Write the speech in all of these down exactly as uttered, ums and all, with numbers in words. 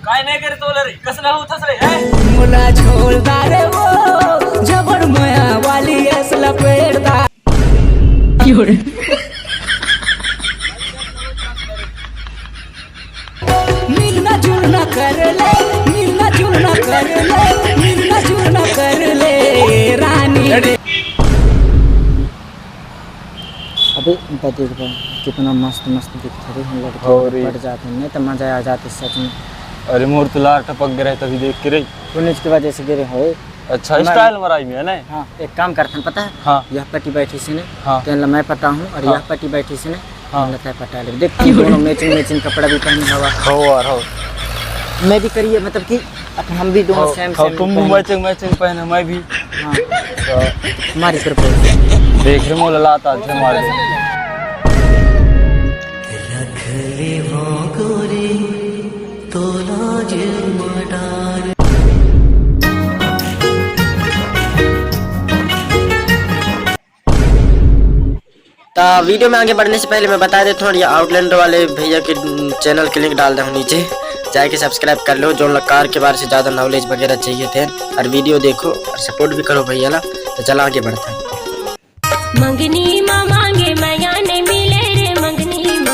काय नाही करत बोला रे, कसं नाव होतस रे? मोला छोड़ दा रे वो, जबर मया वाली असला पेड़ दा। मिलना जुलना कर ले, मिलना जुलना कर ले, मिलना जुलना कर ले रानी। अबे इनका देख भाई, कितना मस्त मस्त दिखत हे रे, हम लड़के हो रे। पड़ जाते हैं, नहीं तो मजा आ जाते सच में। अरे मोर तो लार टपक गे रहे तभी देख के रे। पुनिच के वजह से गिरे हो। अच्छा, हमारे स्टाइल मराई में है ना? हाँ, एक काम करथन पता है? हाँ। यह पट्टी बैठी से ने, हाँ। तेन ला मैं पटाहूँ और हाँ। यह पट्टी बैठी से ने, हाँ। तेन ला तै पटा ले। देख, हम दोनों मैचिंग मैचिंग कपड़ा भी पहने हवा। हो यार, हो। मैं भी करिए, मतलब कि अपन हम भी दोनों हो, सेम हो, सेम तुम भी पहने। मैचिंग मैचिंग पहने, मैं भी। हाँ। तो हमारी तरफ से। देख रे मोला लात आज मार दे। रख ले हो गोरी, तो लाज मडार। तो वीडियो में आगे बढ़ने से पहले मैं बता देता हूँ, ये आउटलैंडर वाले भैया के चैनल के लिंक डाल दे हूँ नीचे, जाके सब्सक्राइब कर लो। जो कार के बारे से ज़्यादा नॉलेज वगैरह चाहिए थे, और वीडियो देखो और सपोर्ट भी करो भैया ला। तो चला आगे बढ़ते हैं। मंगनी माँ मांगे मया नहीं मिले रे मंगनी माँ।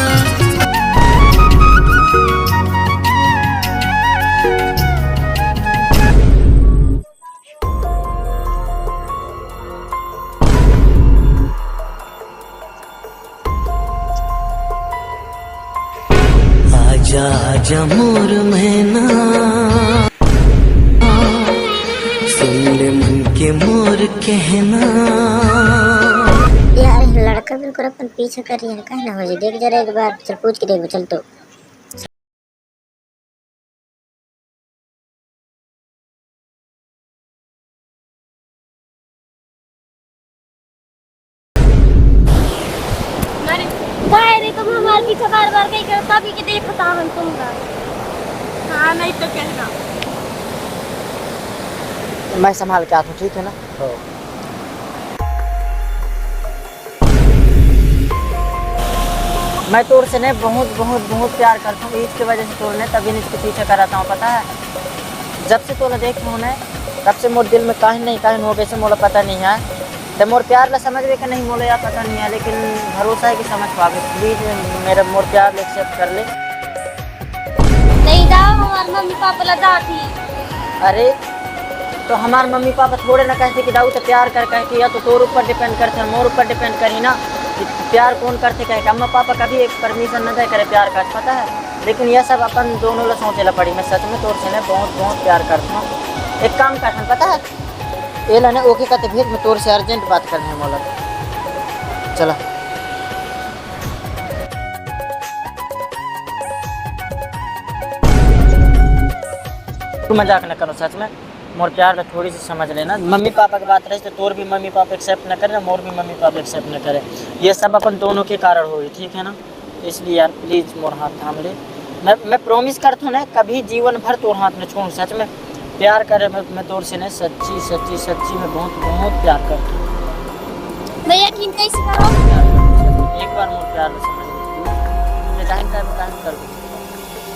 आजा आजा मोर मैना, सुन ले मन के मोर कहना। यार, लड़का बिल्कुल अपन पीछे कर रही है, काहे ना हो जाए? देख जरा एक बार, चल पूछ के देखो, चल तो। अरे, काय रे, तुम हमारे पीछे बार बार कहीं करता भी कि देखता हम तुम का। हाँ, नहीं तो कहना। मैं संभाल के आता हूँ, ठीक है ना? हाँ। मैं तोर से ने बहुत, बहुत, बहुत प्यार करता हूँ। इसके वजह से तोर ने तभी इसके पीछे कराता हूँ, पता है? जब से तोला देखे हूँ ने, तब से मोर दिल में काहे नहीं काहे हो गए से मोला पता नहीं है। ते मोर प्यार ला समझ गए कि नहीं मोला या पता नहीं है, लेकिन भरोसा है कि समझ पावे। प्लीज मेरा मोर प्यार ला एक्सेप्ट कर ले। नहीं जाओ, हमार मम्मी पापा ला जाती। अरे, तो हमार मम्मी पापा थोड़े ना कहते कि दाऊ तो प्यार कर, कह के या तो तोर ऊपर डिपेंड करते, मोर ऊपर डिपेंड करी ना कि प्यार कौन करते, कह के अम्मा पापा कभी एक परमिशन न दे करे प्यार का, पता है। लेकिन यह सब अपन दोनों ला सोचे ला पड़ी। मैं सच में तोर से ने बहुत, बहुत प्यार करता हूँ। एक काम करते हैं, पता है, ये ला ने ओके कहते भेज, मैं तोर से अर्जेंट बात करने वाला। चला। तू मजाक न करो सच में, मोर प्यार ला थोड़ी सी समझ लेना। मम्मी पापा की बात रही तो तोर भी मम्मी पापा एक्सेप्ट न करे, मोर भी मम्मी पापा एक्सेप्ट न करे। ये सब अपन दोनों के कारण होई, ठीक है ना? इसलिए यार प्लीज मोर हाथ थाम ले। मैं, मैं प्रॉमिस करता हूँ ना, कभी जीवन भर तोर हाथ न छोड़ूँ। सच में प्यार करे मैं, मैं तोर से ना, सच्ची सच्ची सच्ची मैं बहुत बहुत प्यार करता हूँ। मैं यकीन कैसे करो? एक बार मोर प्यार